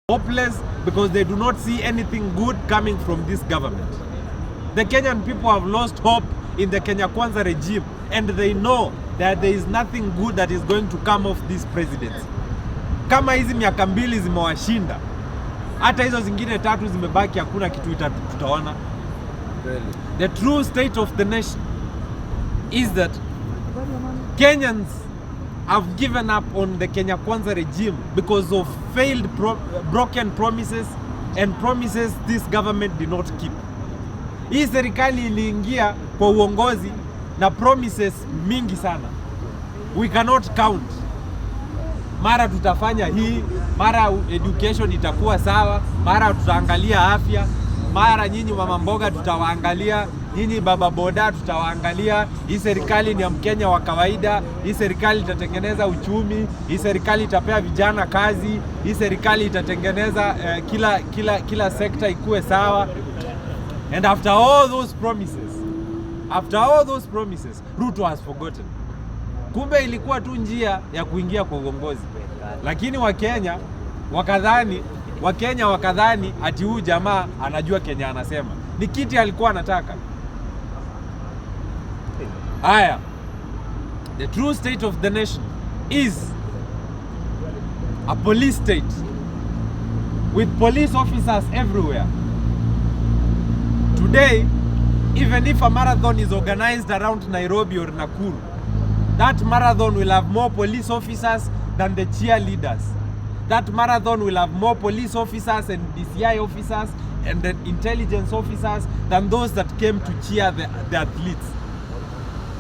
Hopeless because they do not see anything good coming from this government. The Kenyan people have lost hope in the Kenya Kwanza regime, and they know that there is nothing good that is going to come off this presidency. Kama hizi miaka mbili zimewashinda, hata hizo zingine tatu zimebaki, hakuna kitu tutaona. Kweli. The true state of the nation is that Kenyans have given up on the Kenya Kwanza regime because of broken promises and promises this government did not keep. Hii serikali iliingia kwa uongozi na promises mingi sana. We cannot count. Mara tutafanya hii, mara education itakuwa sawa, mara tutaangalia afya, mara nyinyi mama mboga tutawaangalia, nyinyi baba boda tutawaangalia. Hii serikali ni ya Mkenya wa kawaida, hii serikali itatengeneza uchumi, hii serikali itapea vijana kazi, hii serikali itatengeneza kila sekta ikuwe sawa. And after all those promises, after all those promises, Ruto has forgotten. Kumbe ilikuwa tu njia ya kuingia kwa uongozi, lakini Wakenya wakadhani ati huyu jamaa anajua Kenya anasema ni kiti alikuwa anataka. Haya, the true state of the nation is a police state with police officers everywhere. Today, even if a marathon is organized around Nairobi or Nakuru, that marathon will have more police officers than the cheerleaders. That marathon will have more police officers and DCI officers and the intelligence officers than those that came to cheer the athletes.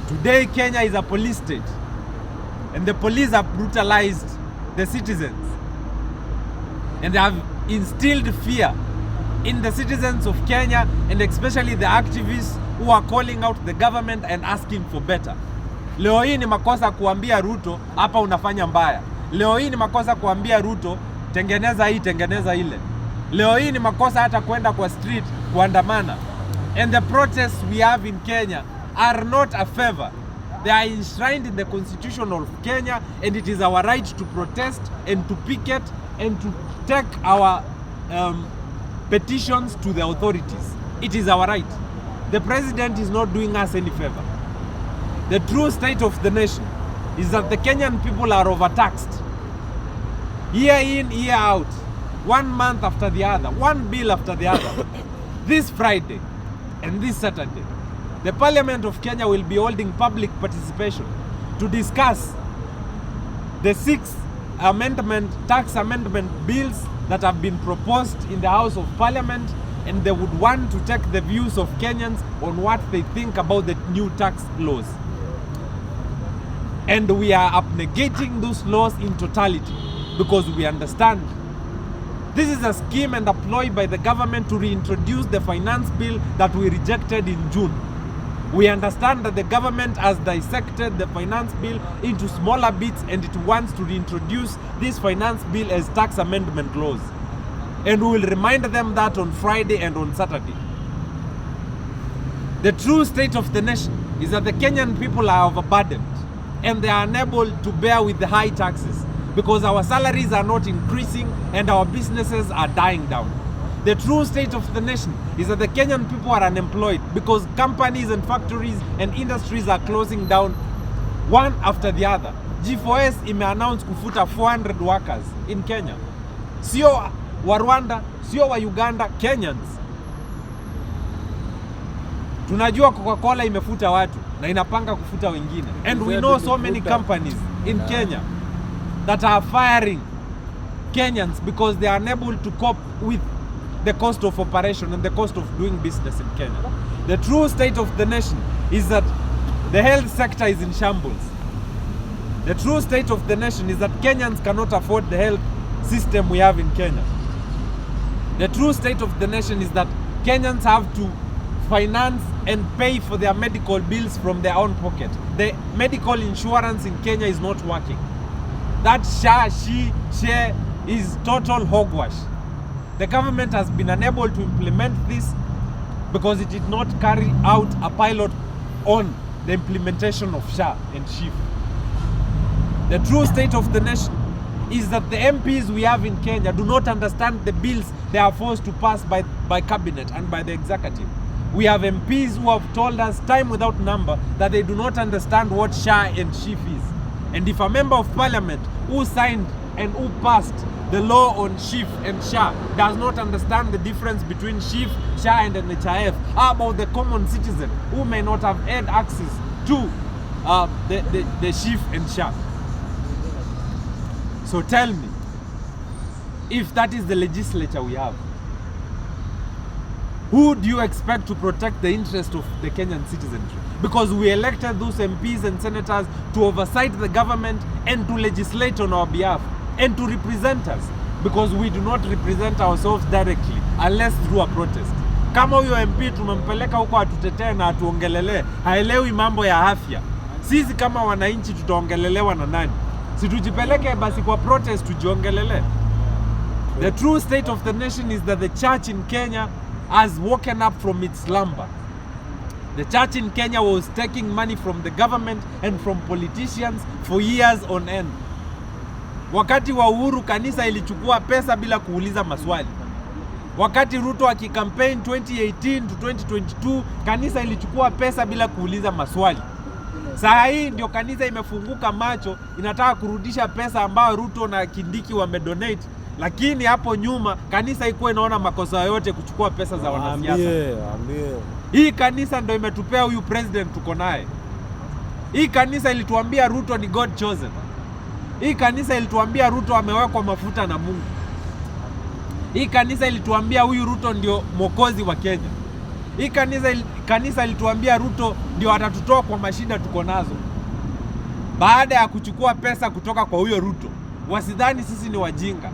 Today, Kenya is a police state, and the police have brutalized the citizens, and they have instilled fear in the citizens of Kenya and especially the activists who are calling out the government and asking for better. Leo hii ni makosa kuambia Ruto, "Hapa unafanya mbaya." Leo hii ni makosa kuambia Ruto, "Tengeneza hii, tengeneza ile." Leo hii ni makosa hata kwenda kwa street kuandamana. And the protests we have in Kenya are not a favor. They are enshrined in the constitution of Kenya, and it is our right to protest and to picket and to take our petitions to the authorities. It is our right. The president is not doing us any favor. The true state of the nation is that the Kenyan people are overtaxed. Year in, year out, one month after the other, one bill after the other. This Friday and this Saturday, the Parliament of Kenya will be holding public participation to discuss the six amendment, tax amendment bills that have been proposed in the House of Parliament, and they would want to take the views of Kenyans on what they think about the new tax laws. And we are abnegating those laws in totality because we understand this is a scheme and a ploy by the government to reintroduce the finance bill that we rejected in June. We understand that the government has dissected the finance bill into smaller bits, and it wants to reintroduce this finance bill as tax amendment laws. And we will remind them that on Friday and on Saturday. The true state of the nation is that the Kenyan people are overburdened and they are unable to bear with the high taxes because our salaries are not increasing and our businesses are dying down. The true state of the nation is that the Kenyan people are unemployed because companies and factories and industries are closing down one after the other. G4S imeannounce kufuta 400 workers in Kenya. Sio wa Rwanda, sio wa Uganda, Kenyans. Tunajua Coca-Cola imefuta watu na inapanga kufuta wengine. And we know so many companies in Kenya that are firing Kenyans because they are unable to cope with the cost of operation and the cost of doing business in Kenya. The true state of the nation is that the health sector is in shambles. The true state of the nation is that Kenyans cannot afford the health system we have in Kenya. The true state of the nation is that Kenyans have to finance and pay for their medical bills from their own pocket. The medical insurance in Kenya is not working. That SHA, SHI, SHE is total hogwash. The government has been unable to implement this because it did not carry out a pilot on the implementation of SHA and SHIF. The true state of the nation Is that the MPs we have in Kenya do not understand the bills they are forced to pass by cabinet and by the executive. We have MPs who have told us time without number that they do not understand what SHA and SHIF is. And if a member of parliament who signed and who passed the law on SHIF and SHA does not understand the difference between SHIF, SHA and NHIF, how about the common citizen who may not have had access to the SHIF and SHA? So tell me, if that is the legislature we have, who do you expect to protect the interest of the Kenyan citizenry? Because we elected those MPs and senators to oversight the government and to legislate on our behalf and to represent us, because we do not represent ourselves directly unless through a protest. Kama huyo MP tumempeleka huko atutetee na atuongelelee, haelewi mambo ya afya, sisi kama wananchi tutaongelelewa na nani? Si tujipeleke basi kwa protest tujiongelelee? The true state of the nation is that the church in Kenya has woken up from its slumber. The church in Kenya was taking money from the government and from politicians for years on end. Wakati wa Uhuru kanisa ilichukua pesa bila kuuliza maswali. Wakati Ruto akikampaign 2018 to 2022, kanisa ilichukua pesa bila kuuliza maswali. Saa hii ndio kanisa imefunguka macho, inataka kurudisha pesa ambayo Ruto na Kindiki wamedonate, lakini hapo nyuma kanisa ikuwa inaona makosa yote kuchukua pesa za wanasiasa. Waambie, waambie. Hii kanisa ndo imetupea huyu president tuko naye. Hii kanisa ilituambia Ruto ni God chosen. Hii kanisa ilituambia Ruto amewekwa mafuta na Mungu. Hii kanisa ilituambia huyu Ruto ndio mwokozi wa Kenya. Hii kanisa ilituambia Ruto ndio atatutoa kwa mashida tuko nazo. Baada ya kuchukua pesa kutoka kwa huyo Ruto, wasidhani sisi ni wajinga.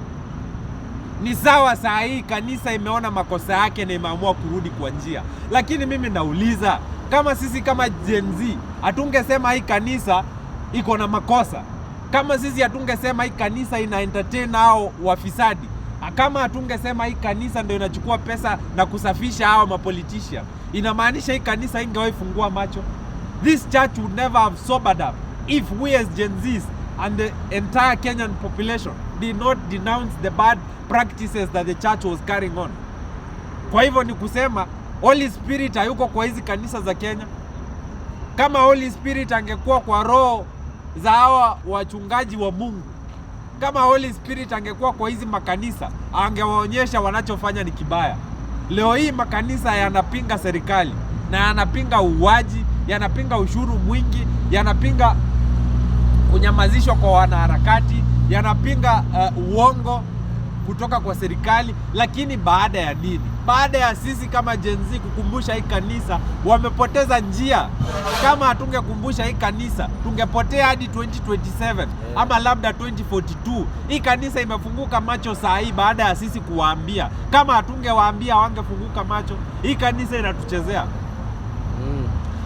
Ni sawa, saa hii kanisa imeona makosa yake na imeamua kurudi kwa njia, lakini mimi nauliza, kama sisi kama Gen Z hatungesema hii kanisa iko na makosa, kama sisi hatungesema hii kanisa ina entertain hao wafisadi, kama hatungesema hii kanisa ndio inachukua pesa na kusafisha hao mapolitician, inamaanisha hii kanisa ingewahi fungua macho? This church would never have sobered up if we as Gen Zs and the entire Kenyan population did not denounce the bad practices that the church was carrying on. Kwa hivyo ni kusema Holy Spirit hayuko kwa hizi kanisa za Kenya. Kama Holy Spirit angekuwa kwa roho za hawa wachungaji wa Mungu, kama Holy Spirit angekuwa kwa hizi makanisa, angewaonyesha wanachofanya ni kibaya. Leo hii makanisa yanapinga serikali na yanapinga uuaji, yanapinga ushuru mwingi, yanapinga kunyamazishwa kwa wanaharakati, yanapinga uongo kutoka kwa serikali. Lakini baada ya nini? Baada ya sisi kama Gen Z kukumbusha hii kanisa, wamepoteza njia. Kama hatungekumbusha hii kanisa, tungepotea hadi 2027 ama labda 2042. Hii kanisa imefunguka macho saa hii baada ya sisi kuwaambia. Kama hatungewaambia wangefunguka macho. Hii kanisa inatuchezea.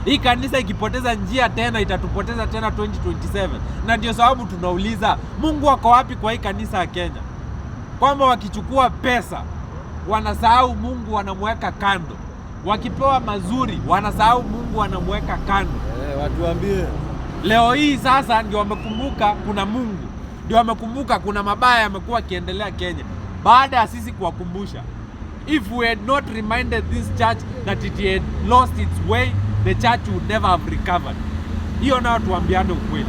Hii kanisa ikipoteza njia tena itatupoteza tena 2027, na ndio sababu tunauliza Mungu ako wapi kwa hii kanisa ya Kenya, kwamba wakichukua pesa wanasahau Mungu, wanamweka kando. Wakipewa mazuri wanasahau Mungu, wanamweka kando. Eh, watuambie. Leo hii sasa ndio wamekumbuka kuna Mungu, ndio wamekumbuka kuna mabaya yamekuwa yakiendelea Kenya, baada ya sisi kuwakumbusha. If we had not reminded this church that it had lost its way, the church would never have recovered. Hiyo nayo tuambiane ukweli.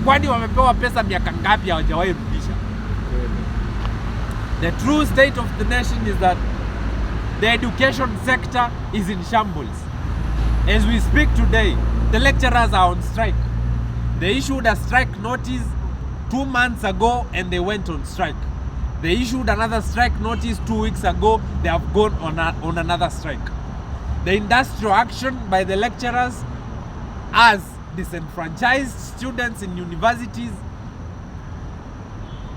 Kwani wamepewa pesa miaka ngapi hawajawahi rudisha? The true state of the nation is that the education sector is in shambles. As we speak today, the lecturers are on strike. They issued a strike notice 2 months ago and they went on strike. They issued another strike notice 2 weeks ago. They have gone on another strike. The industrial action by the lecturers has disenfranchised students in universities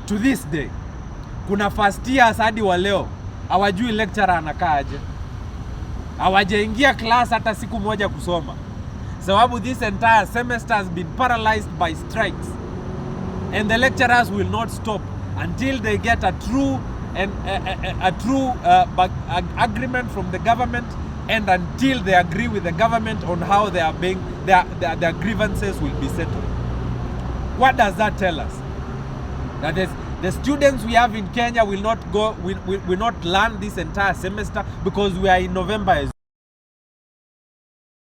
to this day. Kuna first years hadi wa leo hawajui lecturer anakaa aje, hawajaingia class hata siku moja kusoma, sababu this entire semester has been paralyzed by strikes and the lecturers will not stop until they get a true and a true agreement from the government and until they agree with the government on how they are being their grievances will be settled. What does that tell us? That there's The students we have in Kenya will not go, will not learn this entire semester because we are in November as